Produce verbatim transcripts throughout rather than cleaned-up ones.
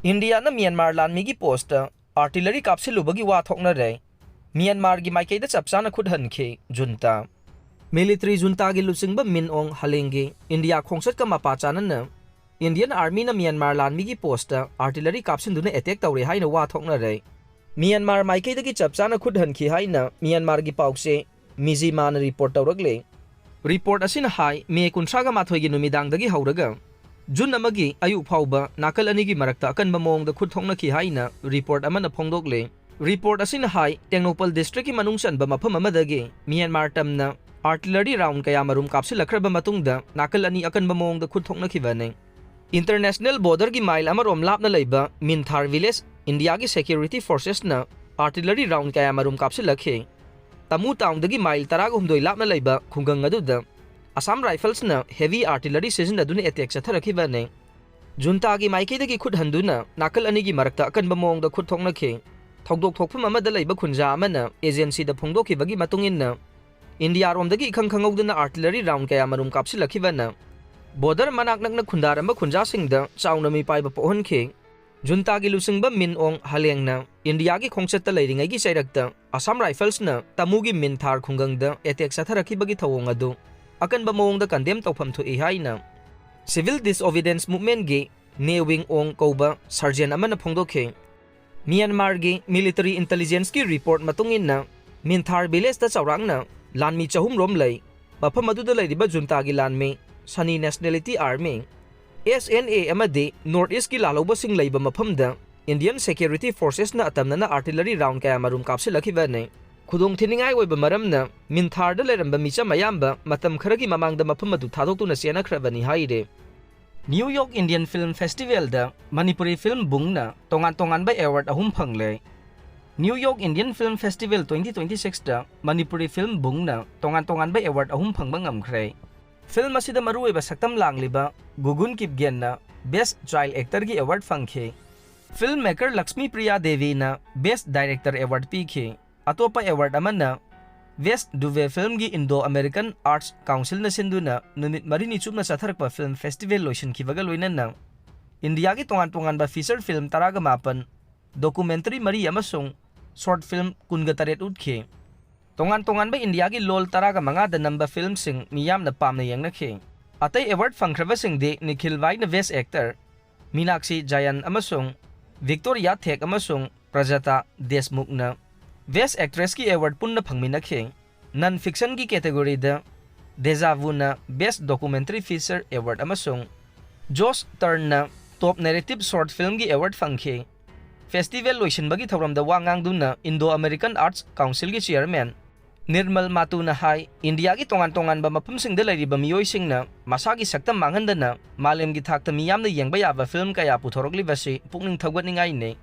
ꯏꯟꯗꯤꯌꯥꯅ Myanmar ꯂꯥꯟꯃꯤꯒꯤ post ꯑꯥꯔꯇꯤꯂꯔꯤ ꯀꯥꯞꯁꯤꯜꯂꯨꯕꯒꯤ ꯋꯥ ꯊꯣꯛꯅꯔꯦ꯫ ꯃ꯭ꯌꯥꯟꯃꯥꯔꯒꯤ ꯃꯥꯏꯀꯩꯗ ꯆꯞ ꯆꯥꯅ ꯈꯨꯠ ꯍꯟꯈꯤ ꯖꯨꯟꯇꯥ꯫ ꯃꯤꯂꯤꯇꯔꯤ ꯖꯨꯟꯇꯥꯒꯤ ꯂꯨꯆꯤꯡꯕ ꯃꯤꯟ ꯑꯣꯡ ꯍꯂꯦꯡꯒꯤ ꯏꯟꯗꯤꯌꯥ ꯈꯣꯡꯆꯠꯀ ꯃꯄꯥ ꯆꯥꯅꯅ ꯏꯟꯗꯤꯌꯟ ꯑꯥꯔꯃꯤꯅ ꯃ꯭ꯌꯥꯟꯃꯥꯔ ꯂꯥꯟꯃꯤꯒꯤ ꯄꯣꯁꯇ ꯑꯥꯔꯇꯤꯂꯔꯤ ꯀꯥꯞꯁꯤꯟꯗꯨꯅ ꯑꯦꯇꯦꯛ ꯇꯧꯔꯦ ꯍꯥꯏꯅ ꯋꯥ ꯊꯣꯛꯅꯔꯦ꯫ ꯃ꯭ꯌꯥꯟꯃꯥꯔ ꯃꯥꯏꯀꯩꯗꯒꯤ ꯆꯞ ꯆꯥꯅ ꯈꯨꯠ ꯍꯟꯈꯤ ꯍꯥꯏꯅ ꯃ꯭ꯌꯥꯟꯃꯥꯔꯒꯤ ꯄꯥꯎꯆꯦ ꯃꯤꯖꯤꯃꯥꯅ ꯔꯤꯄꯣꯔꯠ ꯇꯧꯔꯛꯂꯦ꯫ ꯔꯤꯄꯣꯔꯠ ꯑꯁꯤꯅ ꯍꯥꯏ, ꯃꯦ ꯀꯨꯟꯊ꯭ꯔꯥꯒ ꯃꯥꯊꯣꯏꯒꯤ ꯅꯨꯃꯤꯗꯥꯡꯗꯒꯤ ꯍꯧꯔꯒ ꯖꯨꯟ ꯑꯃꯒꯤ ꯑꯌꯨꯛ ꯐꯥꯎꯕ ꯅꯥꯀꯜ ꯑꯅꯤꯒꯤ ꯃꯔꯛꯇ ꯑꯀꯟꯕ ꯃꯑꯣꯡꯗ ꯈꯨꯠ ꯊꯣꯛꯅꯈꯤ ꯍꯥꯏꯅ ꯔꯤꯄꯣꯔꯠ ꯑꯃꯅ ꯐꯣꯡꯗꯣꯛꯂꯦ꯫ ꯔꯤꯄꯣꯔꯠ ꯑꯁꯤꯅ ꯍꯥꯏ, ꯇꯦꯡꯅꯧꯄꯜ ꯗꯤꯁꯇ꯭ꯔꯤꯛꯀꯤ ꯃꯅꯨꯡ ꯆꯟꯕ ꯃꯐꯝ ꯑꯃꯗꯒꯤ ꯃ꯭ꯌꯥꯟꯃꯥꯔ ꯇꯝꯅ ꯑꯥꯔꯇꯤꯂꯔꯤ ꯔꯥꯎꯟ ꯀꯌꯥꯃꯔꯨꯝ ꯀꯥꯞꯁꯤꯜꯂꯛꯈ꯭ꯔꯕ ꯃꯇꯨꯡꯗ ꯅꯥꯀꯜ ꯑꯅꯤ ꯑꯀꯟꯕ ꯃꯑꯣꯡꯗ ꯈꯨꯠ ꯊꯣꯛꯅꯈꯤꯕꯅꯤ꯫ ꯏꯟꯇꯔꯅꯦꯁꯅꯦꯜ ꯕꯣꯔꯗꯔꯒꯤ ꯃꯥꯏꯜ ꯑꯃꯔꯣꯝ ꯂꯥꯞꯅ ꯂꯩꯕ ꯃꯤꯟꯊꯥꯔ ꯚꯤꯂꯦꯖ ꯏꯟꯗꯤꯌꯥꯒꯤ ꯁꯦꯀ꯭ꯌꯨꯔꯤꯇꯤ ꯐꯣꯔꯁꯦꯁꯅ ꯑꯥꯔꯇꯤꯂꯔꯤ ꯔꯥꯎꯟ ꯀꯌꯥꯃꯔꯨꯝ ꯀꯥꯞꯁꯤꯜꯂꯛꯈꯤ꯫ ꯇꯃꯨ ꯇꯥꯎꯟꯗꯒꯤ ꯃꯥꯏꯜ ꯇꯔꯥꯒ ꯍꯨꯝꯗꯣꯏ ꯂꯥꯞꯅ ꯂꯩꯕ ꯈꯨꯡꯒꯪ ꯑꯗꯨꯗ ꯑꯁꯥꯝ ꯔꯥꯏꯐꯜꯁꯅ ꯍꯦꯚꯤ ꯑꯥꯔꯇꯤꯂꯔꯤ ꯁꯤꯖꯤꯟꯅꯗꯨꯅ ꯑꯦꯇꯦꯛ ꯆꯠꯊꯔꯛꯈꯤꯕꯅꯤ꯫ ꯖꯨꯟꯇꯥꯒꯤ ꯃꯥꯏꯀꯩꯗꯒꯤ ꯈꯨꯠ ꯍꯟꯗꯨꯅ ꯅꯥꯀꯜ ꯑꯅꯤꯒꯤ ꯃꯔꯛꯇ ꯑꯀꯟꯕ ꯃꯑꯣꯡꯗ ꯈꯨꯠ ꯊꯣꯛꯅꯈꯤ꯫ ꯊꯧꯗꯣꯛ ꯊꯣꯛꯐꯝ ꯑꯃꯗ ꯂꯩꯕ ꯈꯨꯟꯖꯥ ꯑꯃꯅ ꯑꯦꯖꯦꯟꯁꯤꯗ ꯐꯣꯡꯗꯣꯛꯈꯤꯕꯒꯤ ꯃꯇꯨꯡ ꯏꯟꯅ, ꯏꯟꯗꯤꯌꯥꯔꯣꯝꯗꯒꯤ ꯏꯈꯪ ꯈꯪꯍꯧꯗꯅ ꯑꯥꯔꯇꯤꯂꯔꯤ ꯔꯥꯎꯟ ꯀꯌꯥꯃꯔꯨꯝ ꯀꯥꯞꯁꯤꯜꯂꯛꯈꯤꯕꯅ ꯕꯣꯔꯗꯔ ꯃꯅꯥꯛ ꯅꯛꯅ ꯈꯨꯟꯗꯥꯔꯝꯕ ꯈꯨꯟꯖꯥꯁꯤꯡꯗ ꯆꯥꯎꯅ ꯃꯤꯄꯥꯏꯕ ꯄꯣꯛꯍꯟꯈꯤ꯫ ꯖꯨꯟꯇꯥꯒꯤ ꯂꯨꯆꯤꯡꯕ ꯃꯤꯟ ꯑꯣꯡ ꯍꯂꯦꯡꯅ ꯏꯟꯗꯤꯌꯥꯒꯤ ꯈꯣꯡꯆꯠꯇ ꯂꯩꯔꯤꯉꯩꯒꯤ ꯆꯩꯔꯛꯇ ꯑꯁꯥꯝ ꯔꯥꯏꯐꯜꯁꯅ ꯇꯃꯨꯒꯤ ꯃꯤꯟꯊꯥꯔ ꯈꯨꯡꯒꯪꯗ ꯑꯦꯇꯦꯛ ꯆꯠꯊꯔꯛꯈꯤꯕꯒꯤ ꯊꯧꯑꯣꯡ ꯑꯗꯨ ꯑꯀꯟꯕ ꯃꯑꯣꯡꯗ ꯀꯟꯗꯦꯝ ꯇꯧꯐꯝ ꯊꯣꯛꯏ ꯍꯥꯏꯅ ꯁꯤꯚꯤꯜ ꯗꯤꯁꯑꯣꯕꯤꯗꯦꯟꯁ ꯃꯨꯚꯃꯦꯟꯠꯀꯤ ꯅꯦ ꯋꯤꯡ ꯑꯣꯡ ꯀꯧꯕ ꯁꯔꯖꯦꯟ ꯑꯃꯅ ꯐꯣꯡꯗꯣꯛꯈꯤ꯫ ꯃ꯭ꯌꯥꯟꯃꯥꯔꯒꯤ ꯃꯤꯂꯤꯇꯔꯤ ꯏꯟꯇꯦꯂꯤꯖꯦꯟꯁꯀꯤ ꯔꯤꯄꯣꯔꯠ ꯃꯇꯨꯡ ꯏꯟꯅ, ꯃꯤꯟꯊꯥꯔ ꯚꯤꯂꯦꯖꯇ ꯆꯥꯎꯔꯥꯛꯅ ꯂꯥꯟꯃꯤ ꯆꯍꯨꯝ ꯔꯣꯝ ꯂꯩ꯫ ꯃꯐꯝ ꯑꯗꯨꯗ ꯂꯩꯔꯤꯕ ꯖꯨꯟꯇꯥꯒꯤ ꯂꯥꯟꯃꯤ, ꯁꯅꯤ ꯅꯦꯁꯅꯦꯂꯤꯇꯤ ꯑꯥꯔꯃꯤ, ꯑꯦꯁ ꯑꯦꯟ ꯑꯦ, ꯑꯃꯗꯤ ꯅꯣꯔꯠ ꯏꯁꯀꯤ ꯂꯥꯜꯍꯧꯕꯁꯤꯡ ꯂꯩꯕ ꯃꯐꯝꯗ ꯏꯟꯗꯤꯌꯟ ꯁꯦꯀ꯭ꯌꯨꯔꯤꯇꯤ ꯐꯣꯔꯁꯦꯁꯅ ꯑꯇꯝꯅꯅ ꯑꯥꯔꯇꯤꯂꯔꯤ ꯔꯥꯎꯟ ꯀꯌꯥꯃꯔꯨꯝ ꯀꯥꯞꯁꯤꯜꯂꯛꯈꯤꯕꯅꯤ꯫ ꯈꯨꯗꯣꯡꯊꯤꯅꯤꯡꯉꯥꯏ ꯑꯣꯏꯕ ꯃꯔꯝꯅ ꯃꯤꯟꯊꯥꯔꯗ ꯂꯩꯔꯝꯕ ꯃꯤꯆꯝ ꯑꯌꯥꯝꯕ ꯃꯇꯝ ꯈꯔꯒꯤ ꯃꯃꯥꯡꯗ ꯃꯐꯝ ꯑꯗꯨ ꯊꯥꯗꯣꯛꯇꯨꯅ ꯆꯦꯟꯅꯈ꯭ꯔꯕꯅꯤ ꯍꯥꯏꯔꯦ꯫ ꯅ꯭ꯌꯨ ꯌꯣꯔꯛ ꯏꯟꯗꯤꯌꯟ ꯐꯤꯜꯝ ꯐꯦꯁꯇꯤꯚꯦꯜꯗ ꯃꯅꯤꯄꯨꯔꯤ ꯐꯤꯜꯝ ꯕꯨꯡꯅ ꯇꯣꯉꯥꯟ ꯇꯣꯉꯥꯟꯕ ꯑꯦꯋꯥꯔꯗ ꯑꯍꯨꯝ ꯐꯪꯂꯦ꯫ New York Indian film festival twenty twenty ꯁꯤꯛꯁꯇ ꯃꯅꯤꯄꯨꯔꯤ ꯐꯤꯜꯝ ꯕꯨꯡꯅ ꯇꯣꯉꯥꯟ ꯇꯣꯉꯥꯟꯕ ꯑꯦꯋꯥꯔꯗ ꯑꯍꯨꯝ ꯐꯪꯕ ꯉꯝꯈ꯭ꯔꯦ꯫ ꯐꯤꯜꯝ ꯑꯁꯤꯗ ꯃꯔꯨꯑꯣꯏꯕ ꯁꯛꯇꯝ ꯂꯥꯡꯂꯤꯕ ꯒꯨꯒꯨꯟ ꯀꯤꯞꯒꯦꯟꯅ ꯕꯦꯁ꯭ꯠ ꯆꯥꯏꯜꯗ ꯑꯦꯛꯇꯔꯒꯤ ꯑꯦꯋꯥꯔꯗ ꯐꯪꯈꯤ꯫ ꯐꯤꯜꯝ ꯃꯦꯀꯔ ꯂꯛꯁꯃꯤ ꯄ꯭ꯔꯤꯌꯥ ꯗꯦꯕꯤꯅ ꯕꯦꯁ꯭ꯠ ꯗꯥꯏꯔꯦꯛꯇꯔ ꯑꯦꯋꯥꯔꯗ ꯄꯤꯈꯤ꯫ ꯑꯇꯣꯞꯄ ꯑꯦꯋꯥꯔꯗ ꯑꯃꯅ ꯕꯦꯁ꯭ꯠ ꯗꯨꯕꯦ ꯐꯤꯜꯝꯒꯤ ꯏꯟꯗꯣ ꯑꯃꯦꯔꯤꯀꯟ ꯑꯥꯔꯠꯁ ꯀꯥꯎꯟꯁꯤꯜꯅ ꯁꯤꯟꯗꯨꯅ ꯅꯨꯃꯤꯠ ꯃꯔꯤꯅꯤ ꯆꯨꯞꯅ ꯆꯠꯊꯔꯛꯄ ꯐꯤꯜꯝ ꯐꯦꯁꯇꯤꯚꯦꯜ ꯂꯣꯏꯁꯤꯟꯈꯤꯕꯒ ꯂꯣꯏꯅꯅ ꯏꯟꯗꯤꯌꯥꯒꯤ ꯇꯣꯉꯥꯟ ꯇꯣꯉꯥꯟꯕ ꯐꯤꯆꯔ ꯐꯤꯜꯝ ꯇꯔꯥꯒ ꯃꯥꯄꯟ, ꯗꯣꯀꯨꯃꯦꯟꯇꯔꯤ ꯃꯔꯤ ꯑꯃꯁꯨꯡ ꯁꯣꯔꯠ ꯐꯤꯜꯝ ꯀꯨꯟꯒ ꯇꯔꯦꯠ ꯎꯠꯈꯤ꯫ ꯇꯣꯉꯥꯟ ꯇꯣꯉꯥꯟꯕ ꯏꯟꯗꯤꯌꯥꯒꯤ ꯂꯣꯜ ꯇꯔꯥꯒ ꯃꯉꯥꯗ ꯅꯝꯕ ꯐꯤꯜꯝꯁꯤꯡ ꯃꯤꯌꯥꯝꯅ ꯄꯥꯝꯅ ꯌꯦꯡꯅꯈꯤ꯫ ꯑꯇꯩ ꯑꯦꯋꯥꯔꯗ ꯐꯪꯈ꯭ꯔꯕꯁꯤꯡꯗꯤ ꯅꯤꯈꯤꯜ ꯚꯥꯏꯅ ꯕꯦꯁ ꯑꯦꯛꯇꯔ, ꯃꯤꯅꯥꯛꯁꯤ ꯖꯌꯟ ꯑꯃꯁꯨꯡ ꯚꯤꯛꯇꯣꯔꯤꯌꯥ ꯊꯦꯛ ꯑꯃꯁꯨꯡ ꯄ꯭ꯔꯖꯥꯇꯥ ꯗꯦꯁꯃꯨꯈꯅ ꯕꯦꯁ ꯑꯦꯛꯇ꯭ꯔꯦꯁꯀꯤ ꯑꯦꯋꯥꯔꯗ ꯄꯨꯟꯅ ꯐꯪꯃꯤꯟꯅꯈꯤ꯫ ꯅꯟ ꯐꯤꯛꯁꯟꯒꯤ ꯀꯦꯇꯦꯒꯣꯔꯤꯗ ꯗꯦꯖꯥꯚꯨꯅ ꯕꯦꯁ ꯗꯣꯀꯨꯃꯦꯟꯇꯔꯤ ꯐꯤꯆꯔ ꯑꯦꯋꯥꯔꯗ ꯑꯃꯁꯨꯡ ꯖꯣꯁ ꯇꯔꯟꯅ ꯇꯣꯞ ꯅꯦꯔꯦꯇꯤꯚ ꯁꯣꯔꯠ ꯐꯤꯜꯝꯒꯤ ꯑꯦꯋꯥꯔꯗ ꯐꯪꯈꯤ꯫ ꯐꯦꯁꯇꯤꯚꯦꯜ ꯂꯣꯏꯁꯤꯟꯕꯒꯤ ꯊꯧꯔꯝꯗ ꯋꯥ ꯉꯥꯡꯗꯨꯅ ꯏꯟꯗꯣ ꯑꯃꯦꯔꯤꯀꯟ ꯑꯥꯔꯠꯁ ꯀꯥꯎꯟꯁꯤꯜꯒꯤ ꯆꯤꯌꯔꯃꯦꯟ ꯅꯤꯔꯃꯜ ꯃꯥꯇꯨꯅ ꯍꯥꯏ, ꯏꯟꯗꯤꯌꯥꯒꯤ ꯇꯣꯉꯥꯟ ꯇꯣꯉꯥꯟꯕ ꯃꯐꯝꯁꯤꯡꯗ ꯂꯩꯔꯤꯕ ꯃꯤꯑꯣꯏꯁꯤꯡꯅ ꯃꯁꯥꯒꯤ ꯁꯛꯇꯝ ꯃꯥꯡꯍꯟꯗꯅ ꯃꯥꯂꯦꯝꯒꯤ ꯊꯥꯛꯇ ꯃꯤꯌꯥꯝꯅ ꯌꯦꯡꯕ ꯌꯥꯕ ꯐꯤꯜꯝ ꯀꯌꯥ ꯄꯨꯊꯣꯔꯛꯂꯤꯕꯁꯤ ꯄꯨꯛꯅꯤꯡ ꯊꯧꯒꯠꯅꯤꯡꯉꯥꯏꯅꯤ꯫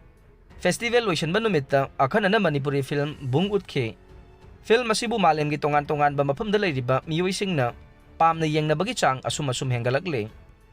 ꯐꯦꯁꯇꯤꯚꯦꯜ ꯂꯣꯏꯁꯤꯟꯕ ꯅꯨꯃꯤꯠꯇ ꯑꯈꯟꯅꯅ ꯃꯅꯤꯄꯨꯔꯤ ꯐꯤꯜꯝ ꯕꯨꯡ ꯎꯠꯈꯤ꯫ ꯐꯤꯜꯝ ꯑꯁꯤꯕꯨ ꯃꯥꯂꯦꯝꯒꯤ ꯇꯣꯉꯥꯟ ꯇꯣꯉꯥꯟꯕ ꯃꯐꯝꯗ ꯂꯩꯔꯤꯕ ꯃꯤꯑꯣꯏꯁꯤꯡꯅ ꯄꯥꯝꯅ ꯌꯦꯡꯅꯕꯒꯤ ꯆꯥꯡ ꯑꯁꯨꯝ ꯑꯁꯨꯝ ꯍꯦꯟꯒꯠꯂꯛꯂꯤ꯫